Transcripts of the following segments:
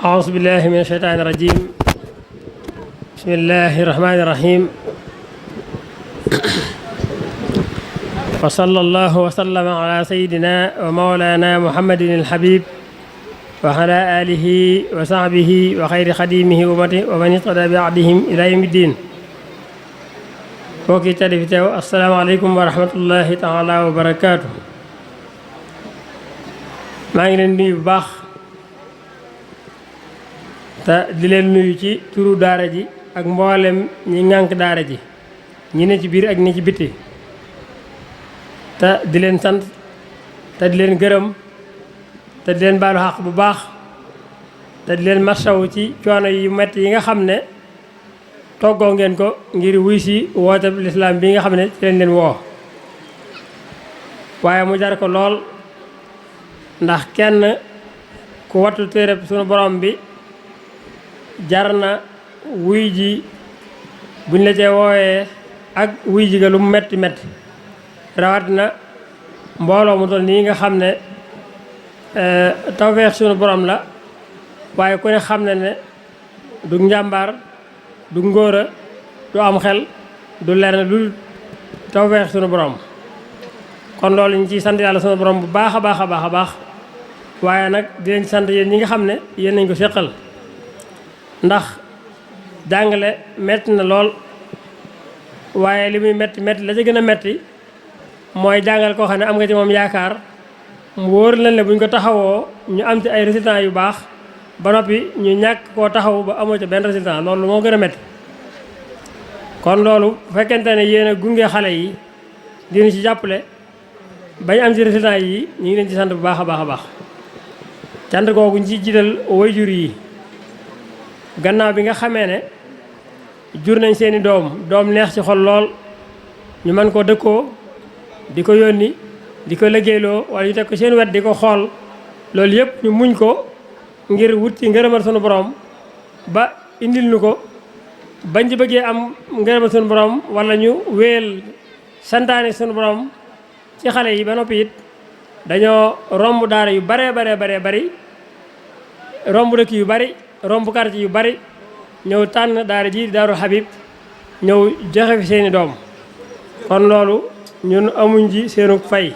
أعوذ بالله من الشيطان الرجيم بسم الله الرحمن الرحيم وصلى الله وسلم على سيدنا ومولانا محمد الحبيب وعلى آله وصحبه وخير خديمه ومن اهتدى بعهدهم إلى يوم الدين kooki tedd fi teew asalaamaaleykum wa rahmatullahi taala wa barakaatu. maa ngi leen nuyu bu baax te di leen nuyu ci turu daara ji ak mboolem ñi ŋànk daara ji ñi ne ci biir ak ñi ci bitti te di leen sant te di leen gërëm te di leen baalu xaq bu baax te di leen masawu ci coono yu metti yi nga xam ne toggoo ngeen ko ngir wuy si woote lislaam bi nga xam ne ci leen woo waaye mu jar ko lool ndax kenn ku wattu téereb sunu borom bi jar na wuy ji buñ la cee wooyee ak wuy ji ga lu mu metti metti rawat na mbooloo mu toll nii nga xam ne tawfeex sunu borom la waaye ku ne xam ne du njàmbaar du ngóora du am xel du leer na lu tawfeex sunu borom kon loolu ñu ciy sant yàlla sunu borom bu baax a baax a baax a baax waaye nag di leen sant yéen ñi nga xam ne yéen nañ ko seqal ndax jàngale metti na lool waaye li muy metti metti la ca gën a metti mooy jàngal koo xam ne am nga ci moom yaakaar mu wóor leen ne bu ñu ko taxawoo ñu am ci ay résultats yu baax ba noppi ñu ñàkk koo taxaw ba amoo ca benn résultat loolu moo gën a metti kon loolu bu fekkente ne yéen a gunge xale yi dina ci jàppale bañ am ci résultats yi ñu ngi leen ci sant bu baax a baax a baax cant googu ñu ci jiital waajur yi gannaaw bi nga xamee ne jur nañ seeni doom neex ci xol lool ñu mën koo dëkkoo di ko yónni di ko liggéeyloo wala ñu teg ko seen wet di ko xool loolu yëpp ñu muñ ko ngir wut ci ngërëmal sunu borom ba indil nu ko bañ ci bëggee am ngërëmal sunu borom wala ñu wéel santaane sunu borom ci xale yi ba noppi it dañoo romb daara yu bare bari romb dëkk yu bari romb quartier yu bari ñëw tànn daara ji Daaru Habib ñëw joxe fi seeni doom kon loolu ñun amuñ ji seenu fay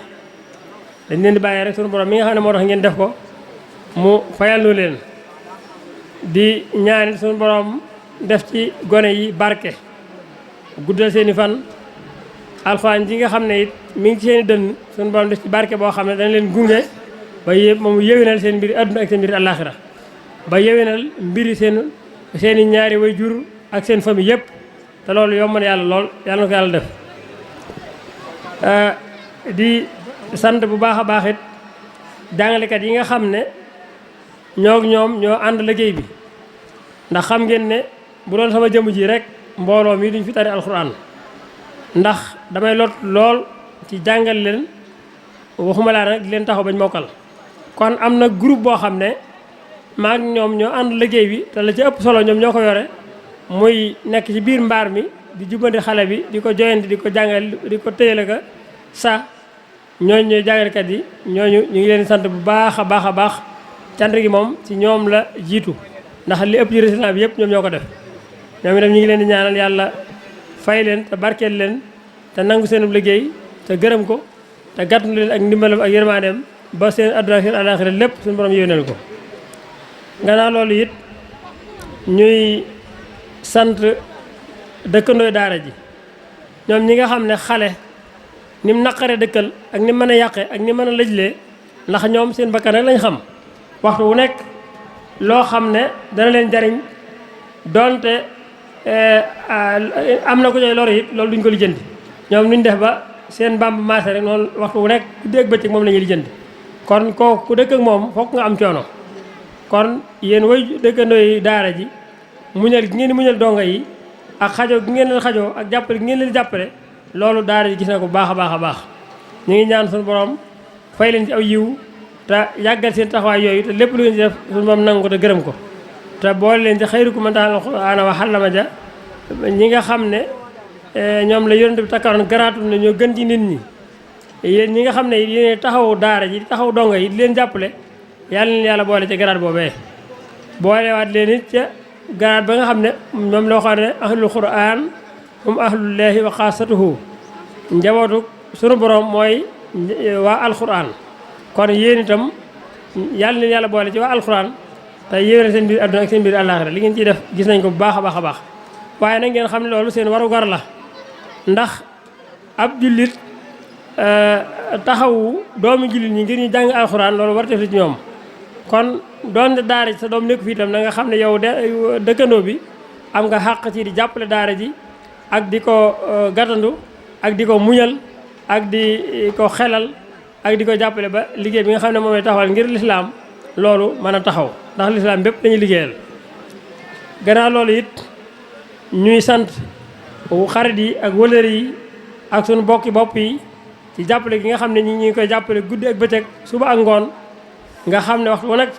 dañ leen di bàyyi rek sunu borom mi nga xam ne moo tax ngeen def ko mu fayal nu leen di ñaanit sunu borom def ci gone yi barke guddal seeni fan alxuraan ji nga xam ne it mi ngi ci seeni dënn sunu borom def ci barke boo xam ne dañ leen gunge ba moom yéwénal seen mbiri àdduna ak seen mbiri àllaaxira ba yéwénal mbiri seeni ñaari way jur ak seen famille yëpp te loolu yomb na yàlla lool yàlla na ko yàlla def di sant bu baax a baax it jàngalekat yi nga xam ne ñoom ñoo ànd liggéey bi ndax xam ngeen ne bu doon sama jëmm ji rek mbooloo mi duñ fi tari alxuraan ndax damay lot lool ci jàngal leen waxuma laa nag di leen taxaw bañ mokkal kon am na groupe boo xam ne maak ñoom ñoo ànd liggéey bi te la ci ëpp solo ñoom ñoo ko yore muy nekk ci biir mbaar mi di jubbanti xale bi di ko joyanti di ko jàngal di ko téyale ka sa ñooñu ñooy jàngalekat yi ñooñu ñu ngi leen sant bu baax a baax a baax cant gi moom ci ñoom la jiitu ndax li ëpp ci résultat bi yëpp ñoom ñoo ko def ñoom itam ñu ngi leen di ñaanal yàlla fay leen te barkeel leen te nangu seen liggéey te gërëm ko te gàttandu leen ak ndimbalam ak yërmandeem ba seen àdduna ak seen àllaaxira lépp suñu borom yéwénal ko. gannaaw loolu it ñuy sant dëkkandooy daara ji ñoom ñi nga xam ne xale ni mu naqaree dëkkal ak ni mën a yàqe ak ni mën a lëjlee ndax ñoom seen bakkan rek lañ xam waxtu wu nekk loo xam ne dana leen jariñ donte am na ko ñooy lor it loolu duñ ko lijjanti ñoom nuñ def ba seen mbàmb maase rek noonu waxtu wu nekk ku dégg bëccëg moom la ñuy lijjanti kon kooku ku dëkk ak moom fokk nga am coono kon yéen way dëkkandooy daara ji muñal gi ngeen di muñal donga yi ak xajoo gi ngeen leen xajoo ak jàppale gi ngeen leen jàppale loolu daara ji gis na ko baax a baax a baax ñu ngi ñaan suñu borom fay leen ci aw yiw te yàggal seen taxawaay yooyu te lépp lu ngeen ci def suñu borom nangu ko te gërëm ko te boole leen ci xayrukum man ta'allama al-Qur'ana wa 'allama ja ñi nga xam ne ñoom la yonent bi takkaroon garaatu ne ñoo gën ci nit ñi yéen ñi nga xam ne yéen taxaw daara ji taxaw donga yi di leen jàppale yàlla na yàlla boole ci garaat boobee boolewaat leen it ca garaat ba nga xam ne moom la waxoon ne ahlul quran hum ahlullahi wa xaasatuhu njabootu sunu borom mooy waa alquran. kon yéen itam yàlla na yàlla boole ci waa alquran te yéwénal seen biir àdduna ak seen biir àllaaxira li ngeen ciy def gis nañ ko bu baax a baax a baax. waaye nag ngeen xam ne loolu seen waru gar la ndax ab jullit taxawu doomi jullit ñi ngir ñu jàng alxuraan loolu war def ci ñoom. kon doon daara ji sa doom nekku fi itam na nga xam ne yow dëkkandoo bi am nga xàq ci di jàppale daara ji ak di ko gàttandu ak di ko muñal ak di ko xelal ak di ko jàppale ba liggéey bi nga xam ne moom lay taxawal ngir lislaam loolu mën a taxaw ndax lislaam bépp dañuy liggéeyal. gannaaw loolu it ñuy sant xarit yi ak wëlër yi ak sunu bokki bopp yi ci jàppale gi nga xam ne ñi ngi koy jàppale guddi ak bëccëg suba ak ngoon nga xam ne waxtu bu nag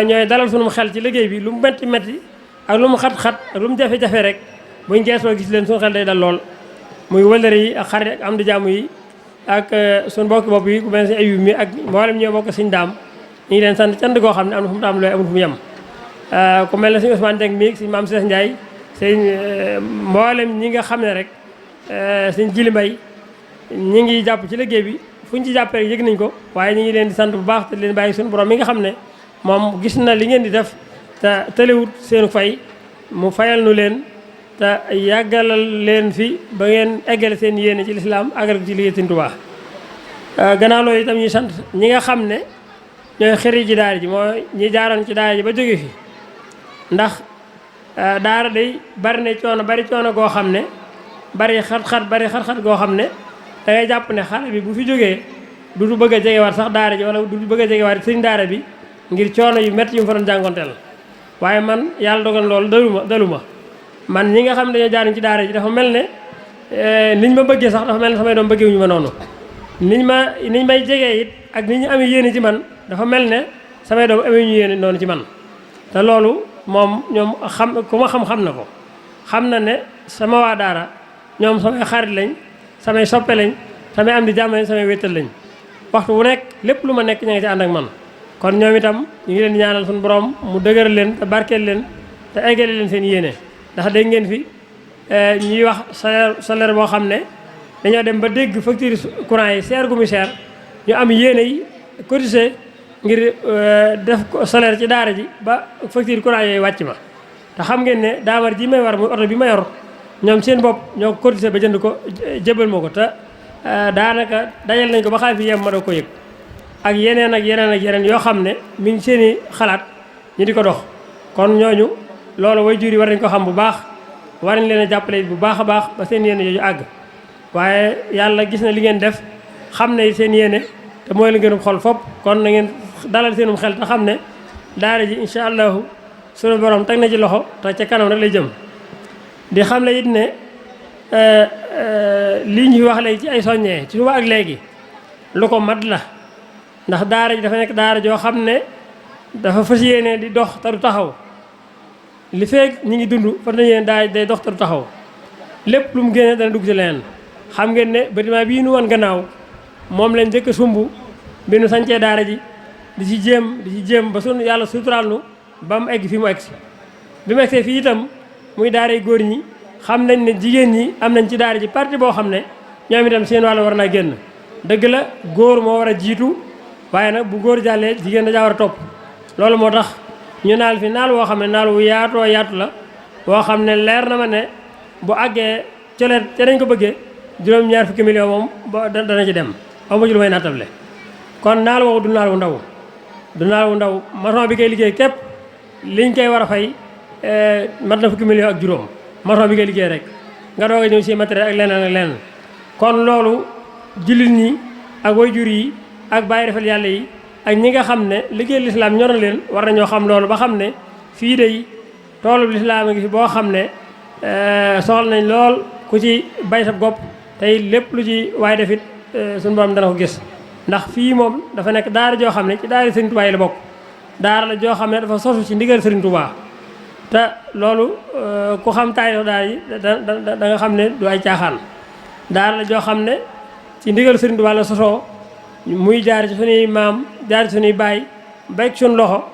ñooy dalal sunu xel ci liggéey bi lu mu metti metti ak lu mu xat-xat ak lu mu jafe-jafe rek buñ geesoo gis leen sunu xel day dal lool. muy wëlër yi ak xarit ak am di jàmm yi ak sunu bokki bopp yi ku mel ne si ayub mi ak mboolem ñoo bokk suñu daam ñu ngi leen sant cant goo xam ne am na fu mu tàmbalee amul fu mu yem. ku mel ne suñu Ousmane Dieng mi si maam Cheikh Ndiaye sëñ mboolem ñi nga xam ne rek sëñ Jili Mbay ñi ngi jàpp ci liggéey bi fu ñu ci jàppee rek yëg nañ ko waaye ñu ngi leen di sant bu baax te leen bàyyi suñu borom mi nga xam ne moom gis na li ngeen di def te tëlewut seenu fay mu fayal nu leen te yàggalal leen fi ba ngeen eggale seen yéene ci lislaam àggal ko ci liggéey Sëñ Tuubaa. gannaaw loolu itam ñuy sant ñi nga xam ne ñooy xëri ji daara ji mooy ñi jaaroon ci daara ji ba jóge fi ndax daara day bari ne coono bari coono goo xam ne bari xat-xat goo xam ne da ngay jàpp ne xale bi bu fi jógee du bëgg a jegewaat sax daara ji wala du bëgg a jegewaat sëñ daara bi ngir coono yu métti yu mu fa doon jànkonteel. waaye man yàlla dogal loolu daluma man ñi nga xam ne dañoo jaaruñ ci daara ji dafa mel ne niñ ma bëggee sax dafa mel ne samay doom bëggewuñu ma noonu niñ may jegee it ak ni ñu amee yéene ci man dafa mel ne samay doom amee ñu yéene noonu ci man te loolu moom ñoom ku ma xam na ko xam na ne sama waa daara ñoom samay xarit lañ samay soppe lañ samay am di jàmm lañ samay wéttal lañ waxtu bu nekk lépp lu ma nekk ña ngi ci ànd ak man. kon ñoom itam ñu ngi leen di ñaanal suñu borom mu dëgëral leen te barkeel leen te eggale leen seen yéene ndax dégg ngeen fi ñuy wax salaire boo xam ne dañoo dem ba dégg facture courant yi seer gu mu seer ñu am yéene yi cotiser ngir def salaire ci daara ji ba facture courant yooyu wàcc ma te xam ngeen ne daamar ji may war muy oto bi ma yor ñoom seen bopp ñoo cotiser ba jënd ko jébal ma ko te daanaka dajal nañ ko ba xaalis bi yem ma doo ko yëg ak yeneen yoo xam ne mi ngi seen i xalaat ñu di ko dox. kon ñooñu loolu way jur yi war nañ ko xam bu baax war nañ leen a jàppale bu baax a baax ba seen yéene yooyu àgg waaye yàlla gis na li ngeen def xam ne seen yéene te mooy la gënum xol fopp kon na ngeen dalal seenum xel te xam ne daara ji incha allahu sunu borom teg na ci loxo te ca kanam rek lay jëm. di xam le it ne lii ñuy wax léegi ci ay soññee ci suba ak léegi lu ko mat la ndax daara ji dafa nekk daara joo xam ne dafa fas yéene di dox te du taxaw li feeg ñi ngi dund fas yéene day dox te du taxaw lépp lu mu génne dana dugg ci leneen. xam ngeen ne bâtiment bii nu woon gannaaw moom lañ njëkk a sumb bi nu sancee daara ji di ci jéem ba sunu yàlla suturaal nu ba mu egg fi mu egg si bi mu egsee fii itam muy daara yi góor ñi xam nañ ne jigéen ñi am nañ ci daara ji parti boo xam ne ñoom itam seen wàll war naa génn dëgg la góor moo war a jiitu waaye nag bu góor jàllee jigéen dajaa war a topp loolu moo tax ñu naal fi naal woo xam ne naal wu yaatoo yaatu la woo xam ne leer na ma ne bu àggee coleet ca dañ ko bëggee juróom-ñaar fukki million moom dana ci dem aw ma ci lu may nattable kon naal woowu du naal wu ndaw maçon bi koy liggéey képp liñ koy war a fay mat na fukki million ak juróom maçon bi koy liggéey rek nga doog a ñëw si matériel ak leneen kon loolu jullit ñi ak waajur yi ak bàyyi defal yàlla yi ak ñi nga xam ne liggéey lislaam ñor na leen war nañoo xam loolu ba xam ne fii de toolu lislaam a ngi fi boo xam ne soxla nañ lool ku ci bay sa gopp tey lépp lu ci waaye defit suñu borom dana ko gis ndax fii moom dafa nekk daara joo xam ne ci daara Serigne Touba yi la bokk daara la joo xam ne dafa sosu ci ndigal Serigne Touba te loolu ku xam taarix daara yi da nga xam ne du ay caaxaan daara la joo xam ne ci ndigal Serigne Touba la sosoo muy jaar ci suñuy maam jaar ci suñuy baay bekk suñu loxo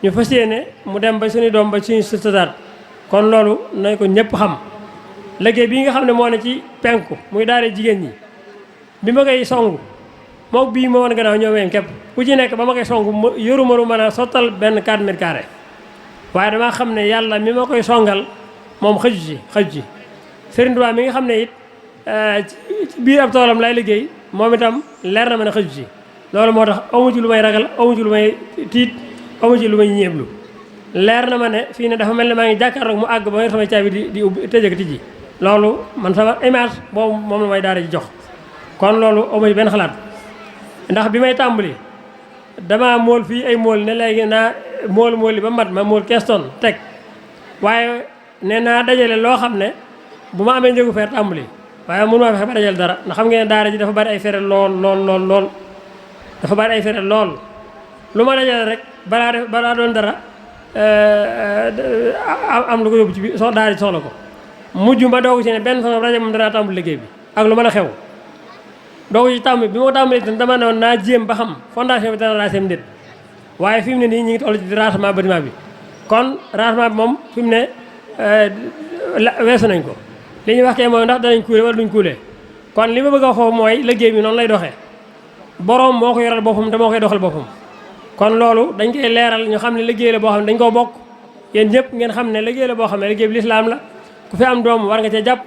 ñu fas yéene mu dem ba suñu doom ba suñu sëtaat kon loolu nañ ko ñëpp xam liggéey bii nga xam ne moo ne ci penku muy daara jigéen ñi bi ma koy songu moom bii ma woon gannaaw ñoo ween képp ku ci nekk ba ma koy songu yoruma lu mën a sottal benn 4 mètres carrés waaye damaa xam ne yàlla mi ma koy songal moom xëju ci Sëriñ Tuubaa mi nga xam ne it ci biir ab toolam lay liggéey moom itam leer na ma ne xëju ci loolu moo tax amu ci lu may ragal amu ci lu may tiit amu ci lu may ñeeblu leer na ma ne fii ne dafa mel ne maa ngi jàkkaarloog mu àgg ba nga sama caabi di ubbi tëjëk tijji loolu man sama image boobu moom la may daara ji jox kon loolu amu ci benn xalaat ndax bi may tàmbali dama mool fii ay mool ne léegi naa mool li ba mat ma mool 15 tonnes teg waaye ne naa dajale loo xam ne bu ma amee njëgu feer tàmbali waaye mënu maa fexe ba dajale dara ndax xam ngeen ne daara ji dafa bari ay fere lool dafa bari ay fere lool lu ma dajale rek balaa doon dara am lu ko yóbbu ci biir daara ji soxla ko mujj ma doogu ci ne benn façon rajo moom danaa tàmbali liggéey bi ak lu mën a xew doogu ci tàmbali bi ma tàmbali itam dama ne woon naa jéem ba xam fondation bi dana raasem ndét waaye fi mu ne nii ñu ngi toll ci rassemblement bâtiment bi kon rassemblement bi moom fi mu ne weesu nañ ko li ñuy wax kay mooy ndax danañ kuule wala duñ kuule kon li ma bëgg a wax foofu mooy liggéey bi noonu lay doxee boroom moo ko yoral boppam te moo koy doxal boppam kon loolu dañ koy leeral ñu xam ne liggéey la boo xam ne dañ koo bokk yéen ñëpp ngeen xam ne liggéey la boo xam ne liggéey bi lislaam la ku fi am doom war nga cee jàpp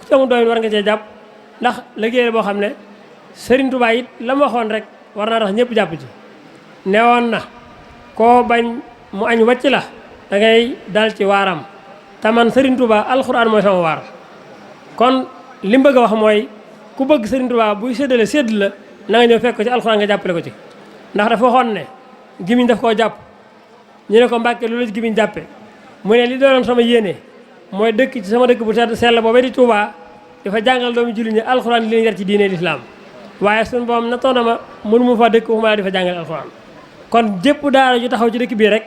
ku ci amul doom war nga cee jàpp ndax liggéey la boo xam ne Sëriñ Tuubaa it la ma waxoon rek war naa tax ñëpp jàpp ci newoon na koo bañ mu añ wàcc la da ngay dal ci waaram te man Sëriñ Tuubaa alxuraan mooy sama waar kon li mu bëgg a wax mooy ku bëgg Sëriñ Tuubaa buy séddale sédd la na nga ñëw fekk ko ci alxuraan nga jàppale ko ci ndax dafa waxoon ne gimiñ daf koo jàpp ñu ne ko Mbàkke lu la ci gimiñ jàppe mu ne li doonoon sama yéene mooy dëkk ci sama dëkk bu sell boobee di Tuubaa dafa jàngal doomu jullit ñi alxuraan li leen yar ci diine lislaam waaye suñu boom na toona ma mënu mu fa dëkk waxuma la di fa jàngale alxuraan kon jëpp daara ju taxaw ci dëkk bii rek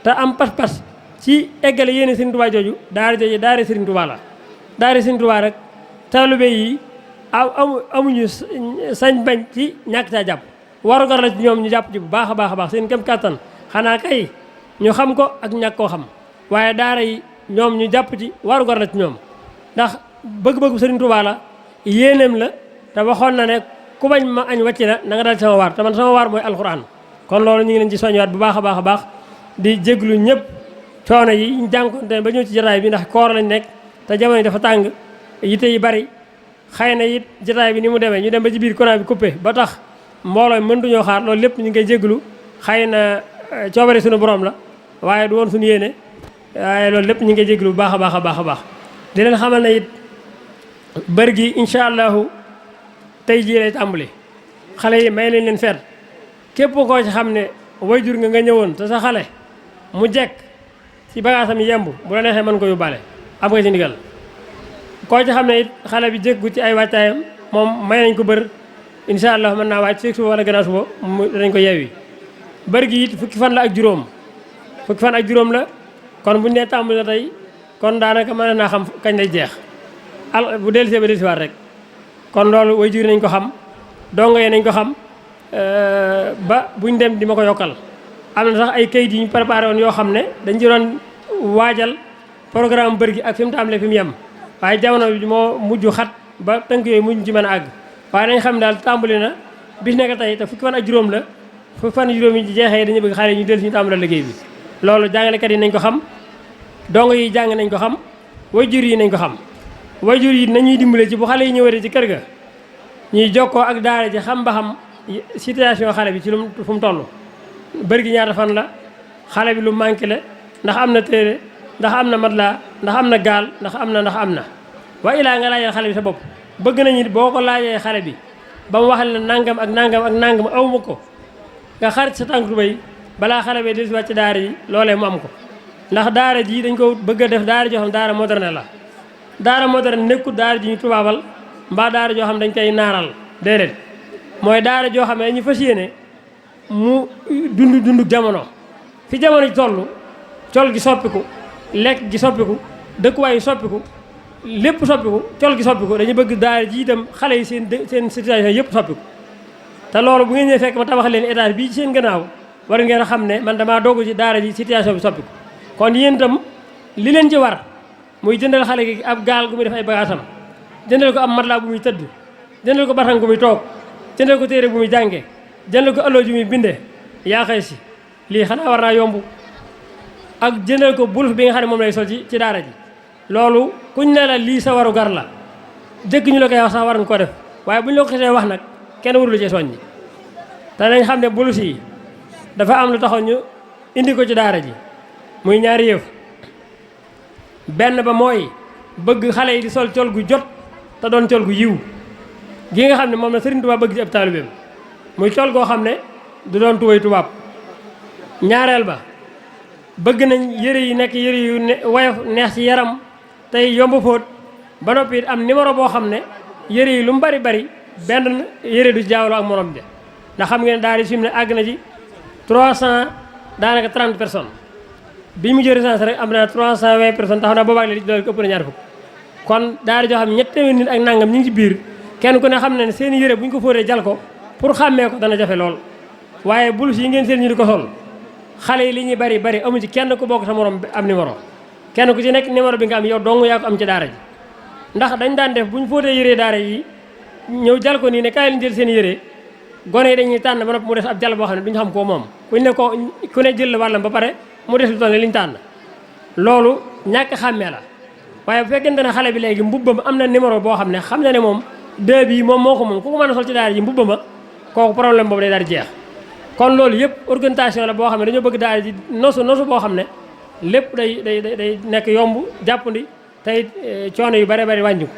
te am pas-pas ci eggale yéene Sëriñ Tuubaa jooju daara Sëriñ Tuubaa la daara Sëriñ Tuubaa rek taalibe yi amuñu sañ bañ ci ñàkk caa jàpp warugar la ci ñoom ñu jàpp ci bu baax a baax seen kem kàttan xanaa kay ñu xam ko ak ñàkk koo xam waaye daara yi ñoom ñu jàpp ci warugar la ci ñoom ndax bëgg-bëggu Sëriñ Tuubaa la yéeneem la te waxoon na ne ku bañ ma añ wàcc la na nga daal sama waar te man sama waar mooy alxuraan kon loolu ñu ngi leen ci soññiwaat bu baax a baax di jéglu ñëpp coono yi ñu jànkoonte ba ñëw ci jotaay bi ndax koor lañ nekk te jamono yi dafa tàng yite yi bari xëy na it jotaay bi ni mu demee ñu dem ba ci biir courant bi coupé ba tax mbooloo mëntuñoo xaar loolu lépp ñu ngi koy jéglu xëy na coobare suñu borom la waaye du woon suñu yéene waaye loolu lépp ñu ngi koy jéglu bu baax a baax di leen xamal ne it bër gi incha allahu tey jii lay tàmbali xale yi may nañ leen feet képp koo ci xam ne wayjur nga ñëwoon te sa xale mu jekk ci bagaasam yemb bu la neexee mën ko yóbbaale am nga ci ndigal koo ci xam ne it xale bi jékku ci ay wàccaayam moom may nañ ko bër incha allah mën naa wàcc fekk suba wala gannaaw suba dañ ko yeewi bër gi it fukki fan ak juróom la kon buñu nee tàmbali na tey kon daanaka mën naa xam kañ lay jeex bu dellusee ba dellusiwaat rek kon loolu way jur nañ ko xam dongo yee nañ ko xam ba buñ dem di ma ko yokkal am na sax ay kayit yi ñu préparé woon yoo xam ne dañ ci doon waajal programme bër gi ak fi mu tàmbalee fi mu yem waaye jamono bi moo mujj xat ba tënk yooyu mujj ci mën a àgg waaye nañ xam daal tàmbali na bis nekk tey te fukki fan ak juróom la fukki fan ak juróom yi ci jeexee dañu bëgg xale yi ñu dellu si ñu tàmbali liggéey bi loolu jàngalekat yi nañ ko xam dongo yi jàng nañ ko xam wayjur yi nañ ko xam wayjur yi nañuy dimbale ci bu xale yi ñëwee ci kër ga ñuy jokkoo ak daara ji xam ba xam situation xale bi ci lu fu mu toll bër gi ñaata fan la xale bi lu manqué la ndax am na téere ndax am na matelas ndax am na gaal ndax am na wa ilaa nga laajal xale bi sa bopp bëgg nañu boo ko laajee xale bi ba mu wax la nangam ak nangam awma ko nga xarit sa tànk bay balaa xale bi del si wàcc daara ji loolee mu am ko ndax daara ji dañ ko bëgg a def daara joo xam daara moderne la daara moderne nekkul daara ji ñu tubaabal mbaa daara joo xam dañ koy naaral déedéet mooy daara joo xam ne dañu fas yéene mu dund jamono fi jamono ji toll col gi soppiku lekk gi soppiku dëkkuwaay yi soppiku lépp soppiku col gi soppiku dañu bëgg daara ji itam xale yi seen situation yëpp soppiku te loolu bu ngeen ñëwee fekk ma tabax leen étage bii ci seen gannaaw war ngeen a xam ne man damaa doogu ci daara ji situation bi soppi ko kon yéen itam li leen ci war muy jëndal xale gi ab gaal gu muy def ay bagaasam jëndal ko ab matelas bu muy tëdd jëndal ko batang gu muy toog jëndal ko téere bu muy jànge jëndal ko allo ju muy binde yaa xëy si lii xanaa war naa yomb ak jëndal ko buluf bi nga xam ne moom lay sol ci daara ji loolu kuñ ne la lii sa waru gar la jëkk ñu la koy wax sax war nga ko def waaye bu ñu la ko xisee wax nag kenn warul ci soññi te nañ xam ne bulus yi dafa am lu taxaw ñu indi ko ci daara ji muy ñaari yëf benn ba mooy bëgg xale yi di sol col gu jot te doon col gu yiw gi nga xam ne moom la Sëriñ Tuubaa bëgg ci ab taalibeem muy col goo xam ne du doon tubay tubaab ñaareel ba bëgg nañ yëre yi nekk yëre yu woyof neex ci yaram tey yomb fóot ba noppi am numéro boo xam ne yëre yi lu mu bari bari benn yëre du jaawloo ak morom ja ndax xam ngeen daal di fi mu ne àgg na ci 300 daanaka 30 personnes bi mu jël recensé rek am na 320 personnes taxaw na boobaag léegi loolu ëpp na ñaar fukk kon daal di joo xam ne ñett téeméer nit ak nangam ñu ngi ci biir kenn ku ne xam ne seen yëre bu ñu ko fóotee jal ko pour xàmmee ko dana jafe lool waaye bulus yi ngeen seen ñu di ko sol xale yi li ñuy bari bari amu ci kenn ku bokk sa morom am numéro kenn ku ci nekk numéro bi nga am yow dong yaa ko am ci daara ji ndax dañ daan def bu ñu fóotee yëre daara yi ñëw jal ko nii ne kaay leen jël seen yëre gone yi dañuy tànn ba noppi mu des ab jal boo xam ne duñu xam koo moom kuñ ne ko ku ne jël la wàllam ba pare mu des lu toll ne liñ tànn loolu ñàkk xàmmee la waaye bu fekkente ne xale bi léegi mbubbam am na numéro boo xam ne xam na ne moom deux bii moom moo ko moom ku ko mën a sol ci daara ji mbubbama kooku problème boobu day daal di jeex kon loolu yëpp organisation la boo xam ne dañoo bëgg daara ji nosu boo xam ne lépp day nekk yomb jàppandi tey coono yu bare bari wàññi ko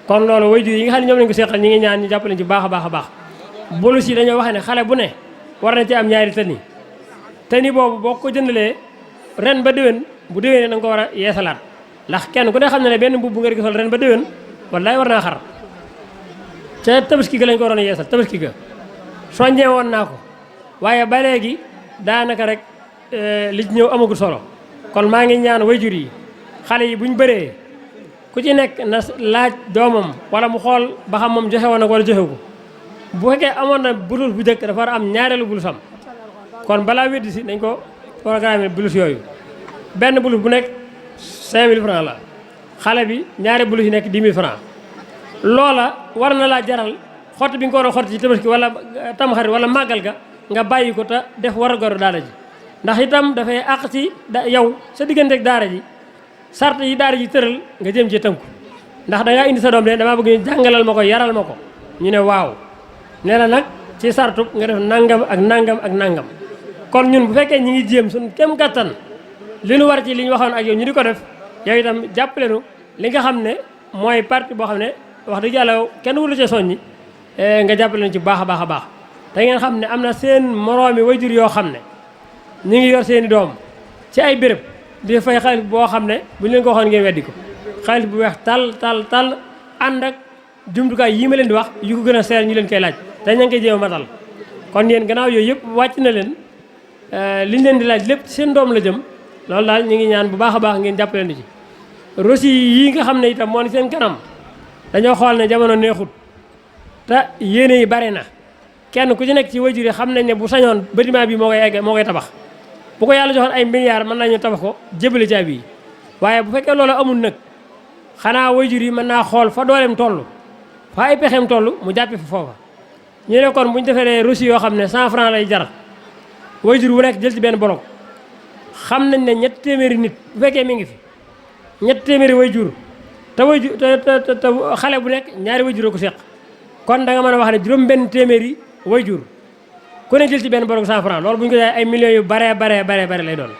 kon loolu waajur yi nga xam ne ñoom lañu ko seqal ñi ngi ñaan ñu jàppale ci baax a baax a baax bulus yi dañoo wax ne xale bu ne war na ci am ñaari tëni boobu boo ko jëndalee ren ba déwén bu déwénee da nga ko war a yeesalaat ndax kenn ku ne xam ne benn mbubb nga di sol ren ba déwén wallaay war naa xar ca tabaski ga lañ ko waroon a yeesal tabaski ga soññee woon naa ko waaye ba léegi daanaka rek li ci ñëw amagul solo kon maa ngi ñaan waajur yi xale yi buñ bëree ku ci nekk na laaj doomam wala mu xool ba xam moom joxe woon nag wala joxe ko bu fekkee amoon na bulus bu njëkk dafa war a am ñaareelu bulusam kon balaa weddi si dañ ko programme bulus yooyu benn bulus bu nekk 5000 francs la xale bi ñaari bulus yi nekk 10 000 francs loola war na laa jaral xott bi nga ko war a xott ci tabaski wala tamxarit wala màggal ga nga bàyyi ko te def war a goro daara ji ndax itam dafay àq ci yow sa diggante ak daara ji sart yi daara ji tëral nga jëm ci tënku ndax da ngaa indi sa doom ne damaa bëgg ñu jàngalal ma ko yaral ma ko ñu ne waaw nee na nag ci sartu nga def nangam ak nangam ak nangam kon ñun bu fekkee ñi ngi jéem suñ kem kattan li ñu war ci li ñu waxoon ak yow ñu di ko def yow itam jàppale nu li nga xam ne mooy parti boo xam ne wax dëgg yàlla kenn wulu ci soññi nga jàppale nu ci baax a baax a baax te ngeen xam ne am na seen moroomi wayjur yoo xam ne ñu ngi yor seeni doom ci ay béréb di fay xaalis boo xam ne bu ñu leen ko waxoon ngeen weddi ko xaalis bu weex tal ànd ak jumtukaay yii ma leen di wax yu ko gën a seer ñu leen koy laaj te ña ngi koy jéem a matal kon yéen gannaaw yooyu yëpp wàcc na leen liñ leen di laaj lépp seen doom la jëm loolu daal ñu ngi ñaan bu baax a baax ngeen jàppale nu ci rosi yii nga xam ne itam moo ni seen kanam dañoo xool ne jamono neexut te yéene yi bare na kenn ku ci nekk ci wayjur yi xam nañ ne bu sañoon bâtiment bi moo koy tabax bu ko yàlla joxoon ay milliards mën nañu tabax ko jébale caabi yi waaye bu fekkee loolu amul nag xanaa wayjur yi mën naa xool fa dooleem toll fa ay pexeem toll mu jàppe fa foofa ñu ne kon bu ñu defee reçu yoo xam ne 100 francs lay jar wayjur wu nekk jël ci benn bolok xam nañ ne ñetti téeméeri nit bu fekkee mi ngi fi ñetti téeméeri wayjur te wayjur te xale bu nekk ñaari wayjur a ko seq kon da nga mën a wax ne juróom benn téeméeri wayjur ku ne jël ci benn bolok 100 francs loolu bu ñu ko jaayee ay millions yu bare lay doon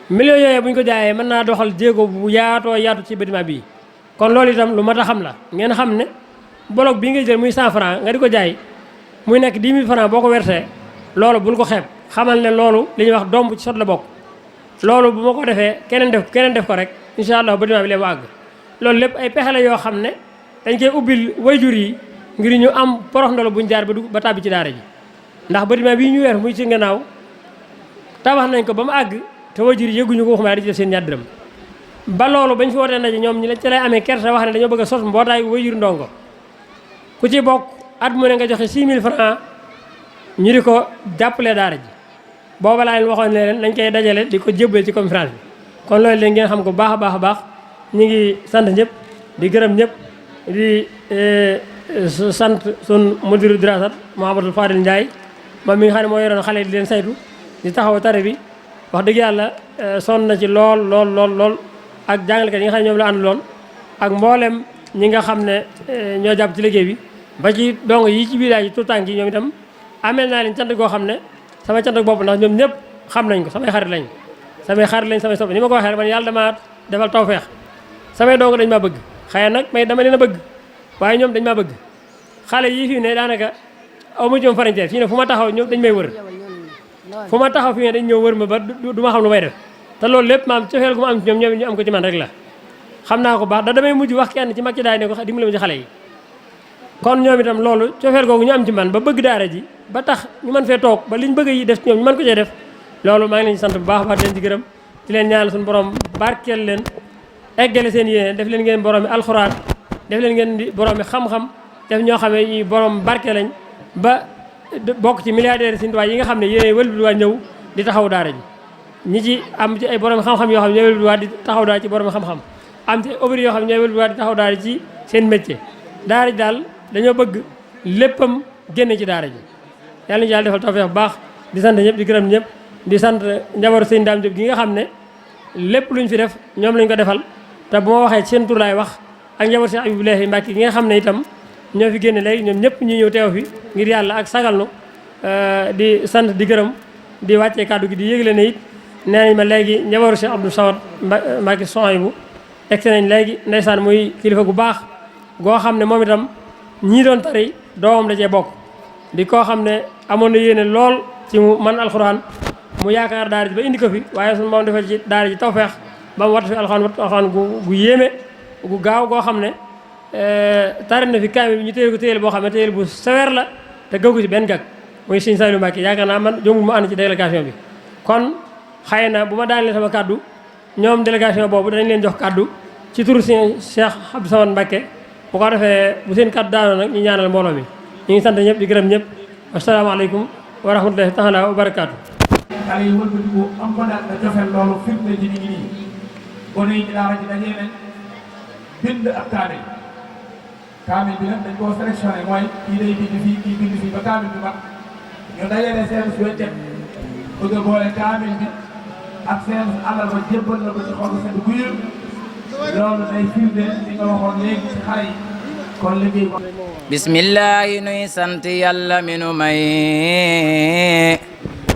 millions yooyu bu ñu ko jaayee mën naa doxal jéego bu yaatoo yaatu ci bâtiment bii kon loolu itam lu mat a xam la ngeen xam ne bolok bii ngay jël muy 100 francs nga di ko jaay muy nekk 10 000 francs boo ko wersee loolu bul ko xeeb xamal ne loolu li ñuy wax domb ci sot la bokk loolu bu ma ko defee keneen def ko rek incha allah bâtiment bi lee bu àgg loolu lépp ay pexe la yoo xam ne dañ koy ubbil wayjur yi ngir ñu am porox ndolo buñ jaar ba tàbbi ci daara ji ndax bâtiment bii ñu weer muy ci gannaaw tabax nañ ko ba mu àgg te wayjur yi yëguñu ko waxuma di ci def seen ñaar dërëm ba loolu bañ fi wootee ndaje ñoom ñi la ci lay amee kersa wax ne dañoo bëgg a sos mbootaayu wayjur ndongo ku ci bokk at mu ne nga joxe 6 000 francs ñu di ko jàppale daara ji booba laa leen waxoon ne leen dañ koy dajale di ko jébbal ci conférence bi kon loolu leen ngeen xam ko baax a baax a baax ñu ngi sant ñëpp di gërëm ñëpp di sant sun mudiru dirasat Mouhamadou Fadil Ndiaye moom mi nga xam ne moo yoroon xale di leen saytu di taxaw tare bi wax dëgg yàlla sonn na ci lool ak jàngalekat yi nga xam ne ñoom la àndaloon ak mboolem ñi nga xam ne ñoo jàpp ci liggéey bi ba ci dong yi ci village yi tout tànk yi ñoom itam amel naa leen cant goo xam ne sama cant bopp ndax ñoom ñëpp xam nañ ko samay xarit lañ samay sopp ni ma ko waxee man yàlla dama defal tawfeex samay dong dañ maa bëgg xëy nag mais dama leen a bëgg waaye ñoom dañ maa bëgg xale yii fii ne daanaka aw ma ñoom frontière fii ne fu ma taxaw ñoom dañ may wër fu ma taxaw fii ne dañ ñëw wër ma ba du ma xam lu may def te loolu lépp maam cofeel gu ma am ci ñoom ñu am ko ci man rek la xam naa ko baax da damay mujj wax kenn ci mag ci daay ne ko dimbali ma ci xale yi kon ñoom itam loolu cofeel googu ñu am ci man ba bëgg daara ji ba tax ñu mën fee toog ba liñ bëgg yi def ci ñoom ñu mën ko cee def loolu maa ngi leen ci sant bu baax baax di leen ci gërëm di leen ñaanal suñu borom barkeel leen eggale seen yéene def leen ngeen borom mi alxuraan def leen ngeen di borom mi xam-xam def ñoo xam ne ñi borom barke lañ ba bokk ci milliardaires Sëriñ Tuubaa yi nga xam ne yéene wëlbatiwaat ñëw di taxaw daara ji ñi ci am ci ay borom xam-xam yoo xam ne ñooy wëlbatiwaat di taxaw daara ci borom xam-xam am ci ouvrier yoo xam ne ñooy wëlbatiwaat di taxaw daara ci seen métier daara ji daal dañoo bëgg léppam génne ci daara ji yàlla nañu yàlla defal tawfeex bu baax di sant ñëpp di gërëm ñëpp di sant njabootu Sëriñ Daam Jóob gi nga xam ne lépp luñ fi def ñoom lañ ko defal te bu ma waxee seen tur laay wax ak njabootu Cheikh Abibulahi Mbàkke gi nga xam ne itam ñoo fi génne léegi ñoom ñëpp ñu ñëw teew fi ngir yàlla ak sagal nu di sant di gërëm di wàccee kàddu gi di yëgle ne it nee nañ ma léegi njabootu Cheikh Abdou Samad Mbàkke Souhaïbou egsi nañ léegi ndeysaan muy kilifa gu baax goo xam ne moom itam ñii doon tari doomam da cee bokk di koo xam ne amoon na yéene lool ci mu man alxuraan mu yaakaar daara ji ba indi ko fi waaye suñu moom defal ci daara ji tawfeex ba mu wattu fi alxuraan gu yéeme gu gaaw goo xam ne tari na fi kaamil bi ñu téyel ko téyel boo xam ne téyel bu sévère la te gëw ko ci benn gag muy Sëriñ Saliou Mbacke yaakaar naa man jomul mu ànd ci délégation bi kon xëy na bu ma daanee sama kaddu ñoom délégation boobu danañ leen jox kaddu ci turu Sëriñ Cheikh Abdou Samad Mbacke bu ko defee bu seen kaddu daanoo nag ñu ñaanal mbooloo mi ñu ngi sant ñëpp di gërëm ñëpp asalaamaaleykum wa rahmatullahi taala wa barakaatu. xale yi wëlbatiku am ko daal da joxe loolu firnde ji ni ngi nii gone yi ci daara ji dajee nañ bind ab kaamil bi nag dañ koo sélectionné mooy kii day bind fii kii bind fii ba kaamil bi mag ñu dajale seen weccet bëgg a boole kaamil bi ak seen alal ba jébbal la ko ci xolu seen guy loolu day firnde li nga waxoon léegi ci xale yi kon liggéey ko bismillahi nuy sant yàlla mi nu may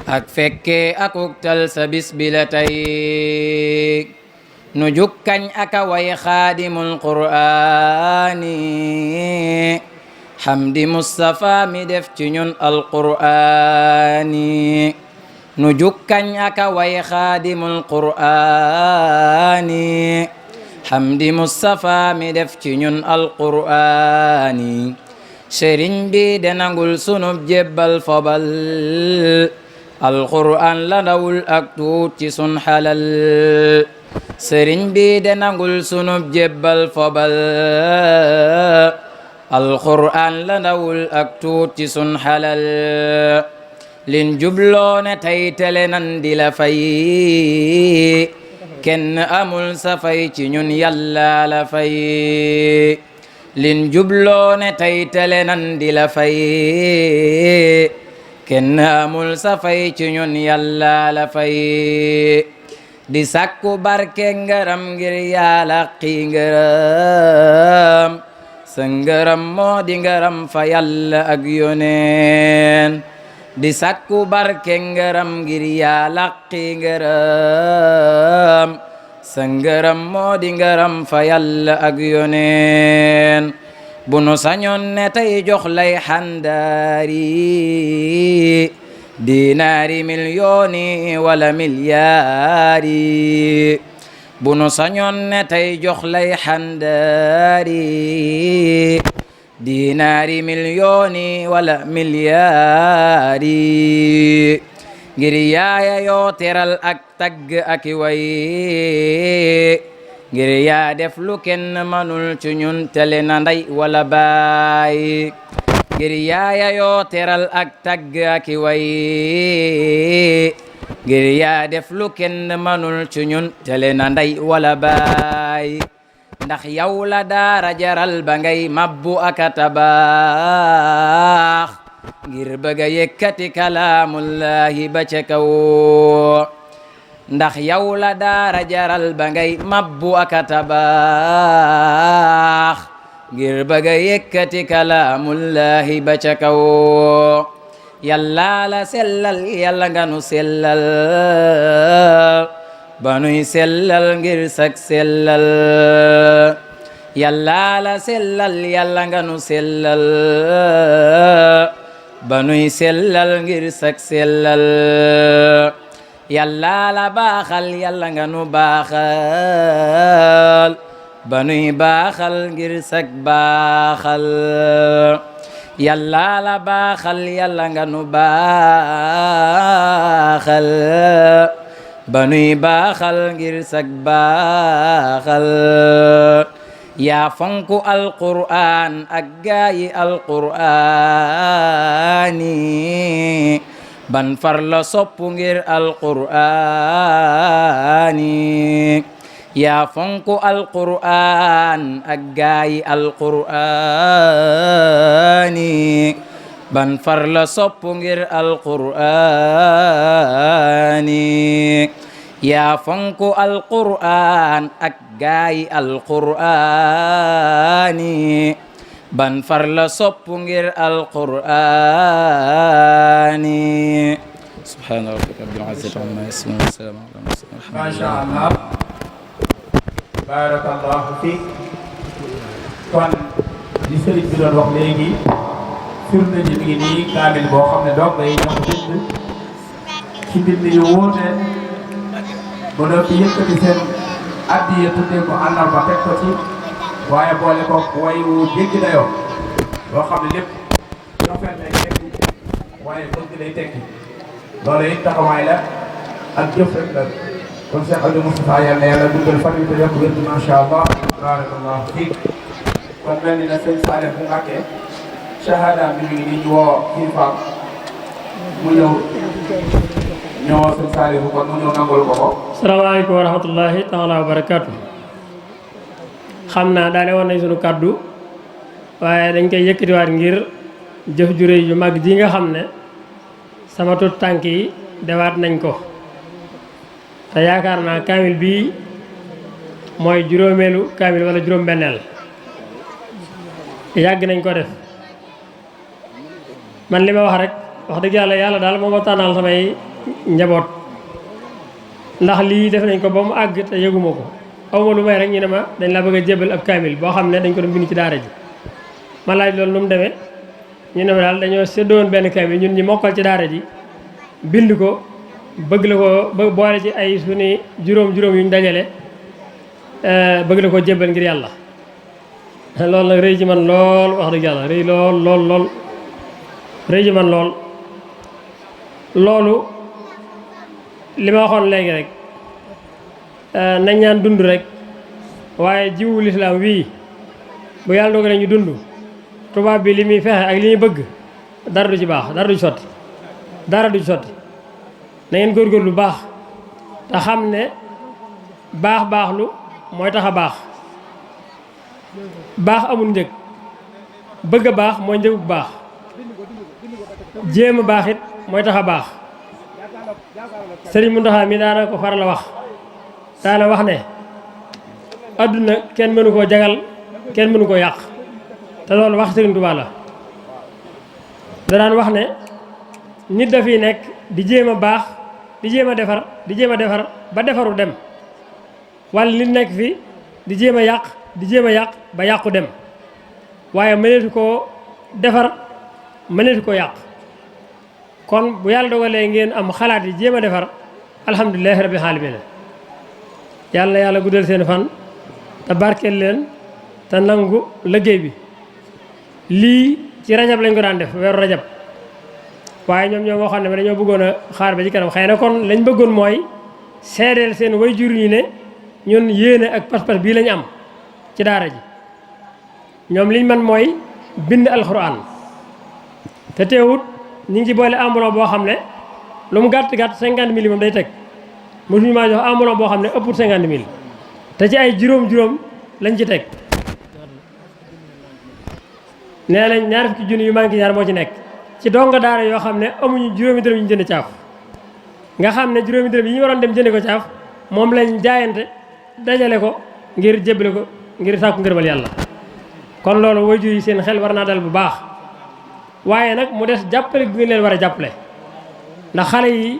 ak fekke akuk tal sa bis bi la tey nu jukkañ aka way xaadimul qur'ani hamdi mustafa mi def ci ñun alqur'ani nu jukkañ aka way xaadimul qur'ani hamdi mustafa mi def ci ñun alqur'ani sëriñ bi de nangul sunub jébbal fobal alqur'an la ndawul ak tuut ci sun halal sëriñ bi de nangul sunub jébbal fobal alqur'an la ndawul ak tuut ci sun halal lin jubloone tay tele nan di la fay kenn amul sa fay ci ñun yàlla la fay lin jubloone tay tele nan di la fay kenn amul sa fay ci ñun yàlla la fay di sakku barke ngërëm ngir yàlla xi ngërëm sa ngërëm moo di ngërëm fa yàlla ak yoneen di sakku barke ngërëm ngir yàlla xi ngërëm sa ngërëm moo di ngërëm fa yàlla ak yoneen bu nu sañoon ne tey jox lay xandaari dinaari milyooni wala milyaari bu nu sañoon ne tey jox lay xandaari dinaari milyooni wala milyaari ngir yaaya yoo teral ak tagg ak way ngir yaa def lu kenn manul ci ñun tele na ndey wala baay ngir yaaya yoo teral ak tagg ak way ngir yaa def lu kenn manul ci ñun tele na ndey wala baay ndax yow la daara jaral ba ngay mabbu aka tabaax ngir bëgg a yëkkati kalaamullahi ba ca kaw ndax yow la daara jaral ba ngay mabbu aka tabaax ngir bëgg a yëkkati kalaamullahi ba ca kaw yàlla la sellal yàlla nga nu sellal ba nuy sellal ngir sak sellal yàlla la sellal yàlla nga nu sellal ba nuy sellal ngir sak sellal yàlla la baaxal yàlla nga nu baaxal ba nuy baaxal ngir sak baaxal yàlla la baaxal yàlla nga nu baaxal ba nuy baaxal ngir sak baaxal yaa fonku alqur'an ak gaayi alqur'ani ban far la soppu ngir alqur'ani yaa fonku alqur'an ak gaayi alqur'ani ban far la soppu ngir alqur'ani yaa fonku alqur'an ak gaayi alqur'ani ban far la soppu ngir alqur'ani subhana rabbika rabbil izzati amma yasifun wa salamun ala mursalin ma sha Allah barakallahu fiik kon li sëriñ bi doon wax léegi firnde ji mi ngi nii kaamil boo xam ne doog day ñoo bind ci bind yu wuute ba noppi yëkkati seen addiya tuddee ko àllarba teg ko ci waaye boole ko way wu jéggi dayoo boo xam ne lépp rafet lay tekki waaye bëgg lay tekki loolu it taxawaay la ak jëf rek la kon Cheikh Abdou Moustapha yàlla na yàlla dundal fan wi te yokk wér macha allah barakallahu fiik kon mel ni na sëñ Saleh bu Mbàkke shahada bi mi ngi nii ñu woo kilifaam mu ñëw ñoo sëñ Saleh bu kon mu ñëw nangul ko ko. salaamaaleykum wa rahmatullahi taala wa barakaatu. xam naa daane woon nañ sunu kàddu waaye dañ koy yëkkatiwaat ngir jëf ju réy ju mag ji nga xam ne sama tut tànk yi dewaat nañ ko te yaakaar naa kaamil bii mooy juróomeelu kaamil wala juróom-benneel yàgg nañ ko def man li ma wax rek wax dëgg yàlla daal moo ma tànnal samay njaboot ndax lii def nañ ko ba mu àgg te yëguma ko awma lu may rek ñu ne ma dañ la bëgg a jébal ab kaamil boo xam ne dañ ko doon bind ci daara ji ma laaj loolu nu mu demee ñu ne ma daal dañoo séddoon benn kaamil ñun ñi mokkal ci daara ji bind ko bëgg la ko boole ci ay suñu juróom-juróom yuñ dajale bëgg la ko jébal ngir yàlla loolu nag rëy ci man lool wax dëgg yàlla rëy lool rëy ci man lool loolu li ma waxoon léegi rek nañ ñaan dund rek waaye jiwu lislaam wii bu yàlla dogalee ñu dund tubaab bi li muy fexe ak li muy bëgg dara du ci baax dara du ci sotti dara du ci sotti na ngeen góorgóorlu baax te xam ne baaxlu mooy tax a baax amul njëg bëgg a baax mooy njëgu baax jéem a baax it mooy tax a baax Sëriñ Muntaxa mi daana ko faral a wax daana wax ne adduna kenn mënu koo jagal kenn mënu koo yàq te loolu wax Sëriñ Tuubaa la da daan wax ne nit dafiy nekk di jéem a baax di jéem a defar ba defaru dem walla nit nekk fi di jéem a yàq ba yàqu dem waaye mëneetu koo defar mëneetu koo yàq kon bu yàlla dogalee ngeen am xalaat yi jéem a defar alhamdulilahi rabbil alamin yàlla na yàlla guddal seen fan te barkeel leen te nangu liggéey bi lii ci rajab lañ ko daan def weeru rajab waaye ñoom ñoo waxoon ne dañoo bëggoon a xaar ba ci kanam xëy na kon lañ bëggoon mooy seedeel seen waajur yi ne ñun yéene ak pas-pas bii lañu am ci daara ji ñoom liñ man mooy bind alxuraan te teewut ñu ngi ci boole enveloppe boo xam ne lu mu gàtt gàtt 50 000 moom day teg mosuñu maa jox enveloppe boo xam ne ëppul 50 000 te ci ay juróom-juróom lañ ci teg nee nañ ñaar fukki junni yu manqué ñaar moo ci nekk ci donga daara yoo xam ne amuñu juróomi dërëm yu ñu jënd caaf nga xam ne juróomi dërëm yi ñu waroon dem jënd ko caaf moom lañ jaayante dajale ko ngir jébbale ko ngir sàkku ngërëmal yàlla kon loolu waajur yi seen xel war naa dal bu baax waaye nag mu des jàppale gu ngeen leen war a jàppale ndax xale yi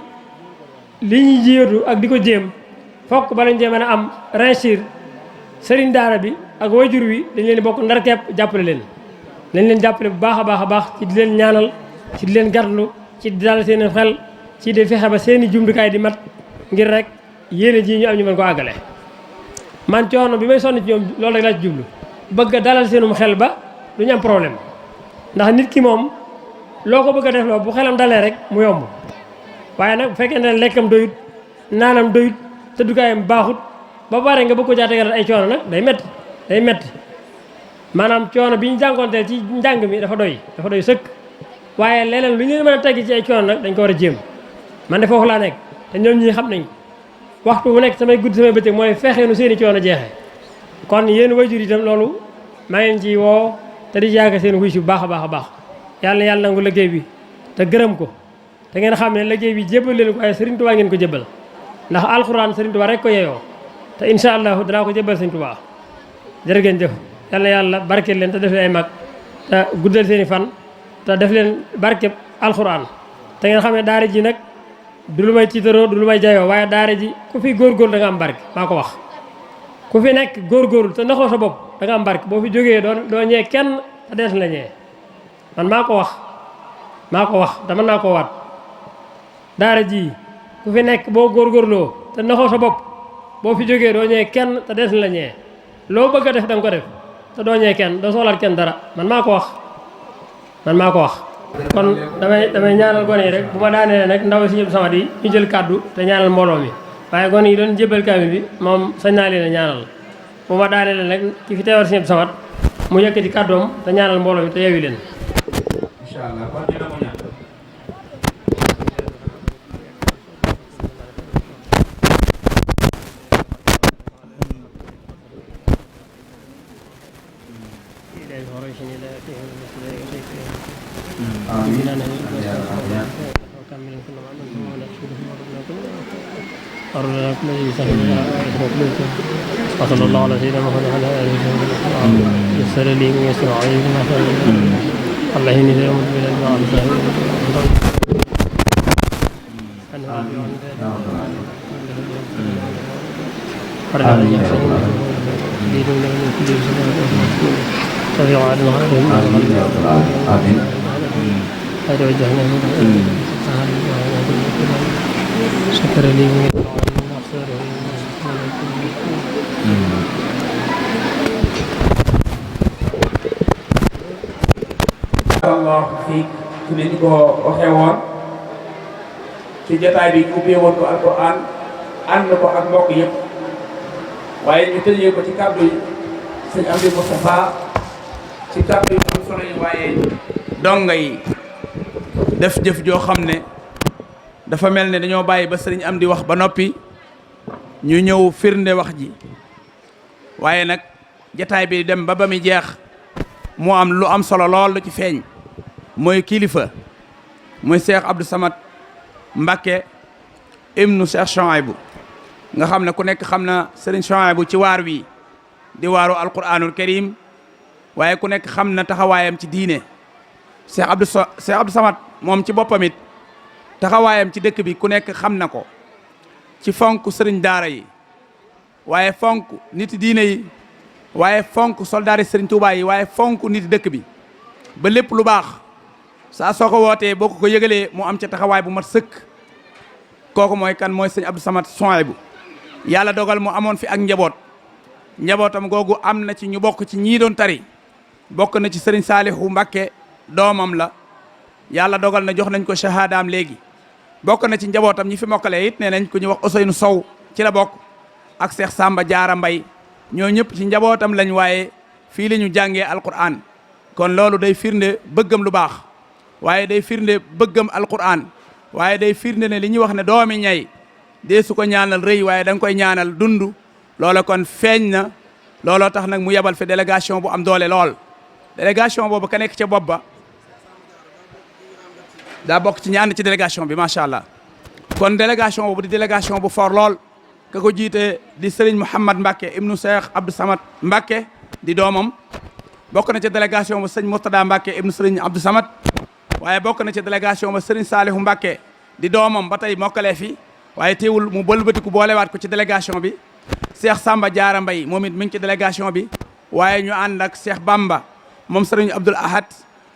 li ñuy jiitu ak di ko jéem fokk ba lañ mën a am réussir sëriñ daara bi ak waajur wi dañ leen di bokk ndar kepp jàppale leen nañ leen jàppale bu baax a baax ci di leen ñaanal ci di leen garlu ci di dal seen xel ci di fexe ba seeni jumtukaay di mat ngir rek yéene ji ñu am ñu mën ko àggale man coono bi may sonn ci ñoom loolu rek laa ci jublu bëgg a dalal seenum xel ba du ñu am problème ndax nit ki moom loo ko bëgg a def loo bu xelam dalee rek mu yomb waaye nag bu fekkee ne lekkam doyut naanam doyut tëddukaayam baaxut ba pare nga bëgg ko caa tegal ay coono nag day metti maanaam coono bi ñu jànkoonteel ci njàng mi dafa doy sëkk waaye leneen lu ñu mën a teggi ci ay coono nag dañ ko war a jéem man de foofu laa nekk te ñoom ñii xam nañ ko waxtu bu nekk samay guddi samay bëccëg mooy fexeenu seeni coono jeexee kon yéen wayjur itam loolu maa ngi leen ci woo te di yaakaar seen wuy si bu baax a baax yàlla yàlla nangu liggéey bi te gërëm ko te ngeen xam ne liggéey bi jébbal leen ko waaye Serigne Touba ngeen ko jébbal ndax alxuraan Serigne Touba rek ko yeyoo te incha allahu danaa ko jébbal Serigne Touba jërë ngeen jëf yàlla barkeel leen te def leen ay mag te guddal seen i fan te def leen barkeb alxuraan te ngeen xam ne daara ji nag du lu may tiitaroo du lu may jayoo waaye daara ji ku fi góorgóorlu da nga am barke maa ko wax ku fi nekk góorgóorlu te naxoo sa bopp da nga am barke boo fi jógee doo ñee kenn te dees la ñee man maa ko wax te mën naa koo waat daara ji ku fi nekk boo góorgóorloo te naxoo sa bopp boo fi jógee doo ñee kenn te dees la ñee loo bëgg a def da nga ko def te doo ñee kenn doo soxlaat kenn dara man maa ko wax kon damay ñaanal gone yi rek bu ma daanee nag ndaw si ñëpp sama di ñu jël kàddu te ñaanal mbooloo mi waaye gone yi doon jébbal kaamil bi moom sañ naa leen a ñaanal bu ma daanee nag ki fi teewal si ñëpp samat mu yëkkati kàddoom te ñaanal mbooloo mi te yeewi leen incha allah kon dina ko ñaan وصلى الله على سيدنا محمد وعلى اله وصحبه يسر لي ويسر عليك ما شاء الله اني لا امر بالله شكر لي Allah fii ci ni ñu ko waxee woon ci jotaay bi ñu ubbee woon ko alquran ànd ko ak mbokk yëpp waaye ñu tëjee ko ci kàddu yi sëñ Amdi Moustapha ci kàddu yi am solo yi waaye donga yi def jëf joo xam ne dafa mel ne dañoo bàyyi ba sëriñ Amdi wax ba noppi ñu ñëw firnde wax ji waaye nag jotaay bi dem ba muy jeex mu am lu am solo lool lu ci feeñ mooy kilifa muy Cheikh Abdou Samad Mbacké ibnu Cheikh Chouaïbou nga xam ne ku nekk xam na Serigne Chouaïbou ci waar wi di waaru alquranul karim waaye ku nekk xam na taxawaayam ci diine Cheikh Abdou Samad moom ci boppam it taxawaayam ci dëkk bi ku nekk xam na ko ci fonk sëriñ daara yi waaye fonk nit diine yi waaye fonk soldaari Serigne Touba yi waaye fonk nit dëkk bi ba lépp lu baax saa soo ko wootee boo ko yëgalee mu am ca taxawaay bu mat sëkk kooku mooy kan mooy sëñ Abdou Samad Chouaïbou yàlla dogal mu amoon fi ak njabootam googu am na ci ñu bokk ci ñii doon tari bokk na ci Serigne Salihu Mbacké doomam la yàlla dogal na jox nañ ko shahadaam léegi bokk na ci njabootam ñi fi mokkalee it nee nañ ko ñu wax Ousseynou Sow ci la bokk ak Cheikh Samba Diarra Mbaye ñoo ñëpp ci njabootam lañ waaye fii la ñu jàngee alquran kon loolu day firnde bëggam lu baax waaye day firnde bëggam alquran waaye day firnde ne li ñuy wax ne doomi ñay dee su ko ñaanal rëy waaye da nga koy ñaanal dund loola kon feeñ na looloo tax nag mu yebal fi délégation bu am doole lool délégation boobu ka nekk ca bopp ba daa bokk ci ñaan ci délégation bi macha allah kon délégation boobu di délégation bu fort lool ka ko jiite di Serigne Mouhamad Mbacke ibnu Cheikh Abdou Samad Mbacke di doomam bokk na ci délégation ba Serigne Mourtada Mbacke ibnu Serigne Abdou Samad waaye bokk na ci délégation ba Serigne Salihu Mbacke di doomam ba tey mokkalee fi waaye teewul mu bëlbatiku boolewaat ko ci délégation bi Cheikh Samba Diarra Mbaye moom it mi ngi ci délégation bi waaye ñu ànd ak Cheikh Bamba moom Serigne Abdoul Ahad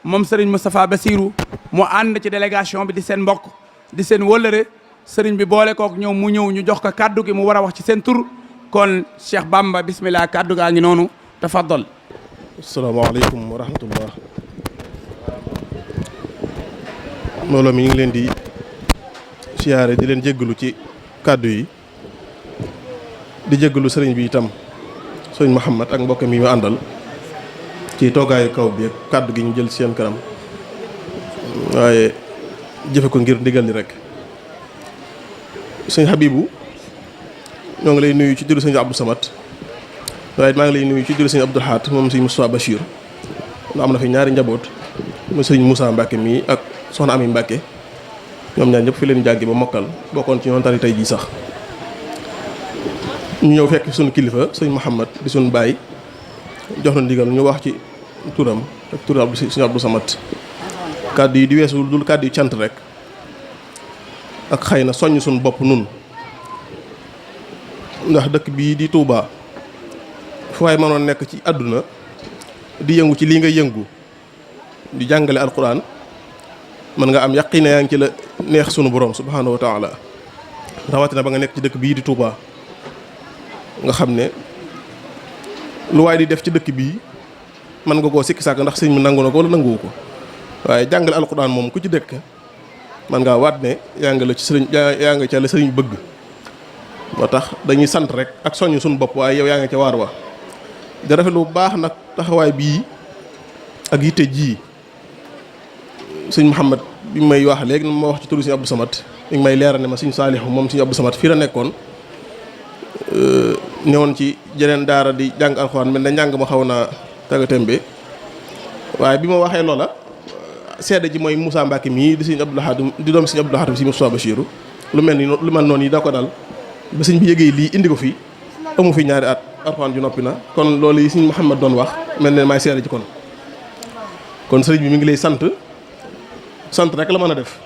moom Serigne Moustapha Bassirou mu ànd ci délégation bi di seen mbokk di seen wëllëre Serigne bi boole kook ñëw mu ñëw ñu jox ko kaddu gi mu war a wax ci seen tur kon Cheikh Bamba bismillah kaddu gaa ngi noonu tafaddal. asalaamaaleykum wa rahmatullah. mbooloo mi ñu ngi leen di siyaare di leen jéggalu ci kaddu yi di jéggalu sëriñ bi itam sëriñ Mouhamad ak mbokk mi ñu àndal ci toogaayu kaw bi ak kaddu gi ñu jël seen kanam waaye jëfe ko ngir ndigal li rek. sëñ Habibou ñoo ngi lay nuyu ci turu sëñ Abdou Samad waaye maa ngi lay nuyu ci turu sëñ Abdoul Ahad moom sëñ Moustapha Bachir ndax am na fi ñaari njaboot mu sëñ Moussa Mbacke mii ak soxna Ami Mbacke ñoom ñaar ñëpp fi leen jàngi ba mokkal bokkoon ci ñoom tari tey jii sax ñu ñëw fekk suñu kilifa sëñ Mouhamad di suñu baay jox na ndigal ñu wax ci turam ak turu sëñ Abdou Samad kàddu yi di weesu dul kàddu yu cant rek ak xëy na soññ suñu bopp nun ndax dëkk bii di Touba fu waay mënoon nekk ci àdduna di yëngu ci lii nga yëngu di jàngale alquran mën nga am yaqina yaa ngi ci la neex sunu borom subhanahu wa taala rawatina ba nga nekk ci dëkk bii di Touba nga xam ne lu waay di def ci dëkk bii mën nga koo sikki sàkk ndax sëñ mi nangu na ko wala nanguwu ko waaye jàngale alquran moom ku ci dëkk man ngaa waat ne yaa nga la ci sëriñ yaa nga ca la sëriñ bëgg moo tax dañuy sant rek ak soññ suñu bopp waaye yow yaa nga ca waar wa di rafet lu baax nag taxawaay bii ak yitte ji sëñ Mouhamad bi may wax léegi ma wax ci turu sëñ Abdou Samad mi ngi may leeral ne ma sëñ Saalihu moom sëñ Abdou Samad fii la nekkoon newoon ci jeneen daara di jàng alxuraan mel na njàng ma xaw naa taggatémbe waaye bi ma waxee loola seede ji mooy Moussa Mbacke mii di sëñ Abdoul Ahad di doom sëñ Abdoul Ahad si Moustapha Bachirou lu mel noonu yi da ko dal ba sëñ bi yëgee lii indi ko fi amu fi ñaari at alxuraan ju noppi na kon loolu yi sëñ Mouhamad doon wax mel ne maay seede ji kon sëriñ bi mi ngi lay sant rek la mën a def